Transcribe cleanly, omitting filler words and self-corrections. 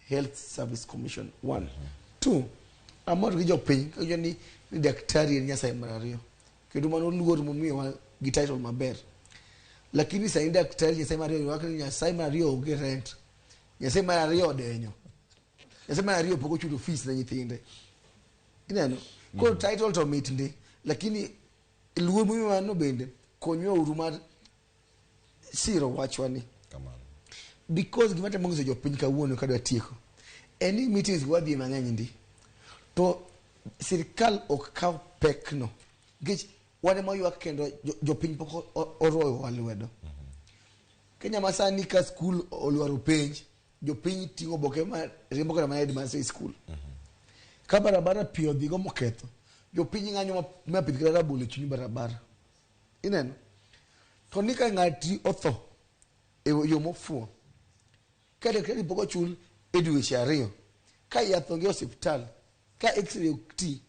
Health Service Commission. One. Two, amor gi jopiny ka ni daktari en Nyasaye mar ariyo. Kendo mano luor momiyowa gi title maber. Lakini sani daktari Nyasaye mar ariyo ywak ni Nyasaye mar ariyo onge rent. Nyasaye mar ariyo odenyo. Nyasaye mar ariyo pok ochulo fees ne nyithinde. Ineno? Koro title to mit ndi, lakini luor momiyowa no bende konywa uru mar siro wachwa ni. Kamano. Because gima temo nyiso jopiny kawuono kadwa tieko en ni meetings wadhi mang'eny ndi to sirikal ok kaw pekno nikech wan ema waywak kendo jopiny pok orwoyowa lwedo. Kenya ma sani ka skul olwaro penj jopiny ting'o oboke ma riembo kata mana headmaster e skul. Ka barabara pi odhigo moketho jopiny ng'anyo ma pidh kata rabolo e chuny barabara. Ineno? To ni ka ng'ati otho e yo mofuwo ka daktari pok ochul e dweche ariyo ka yath onge e osiptal ka x-ray ok ti.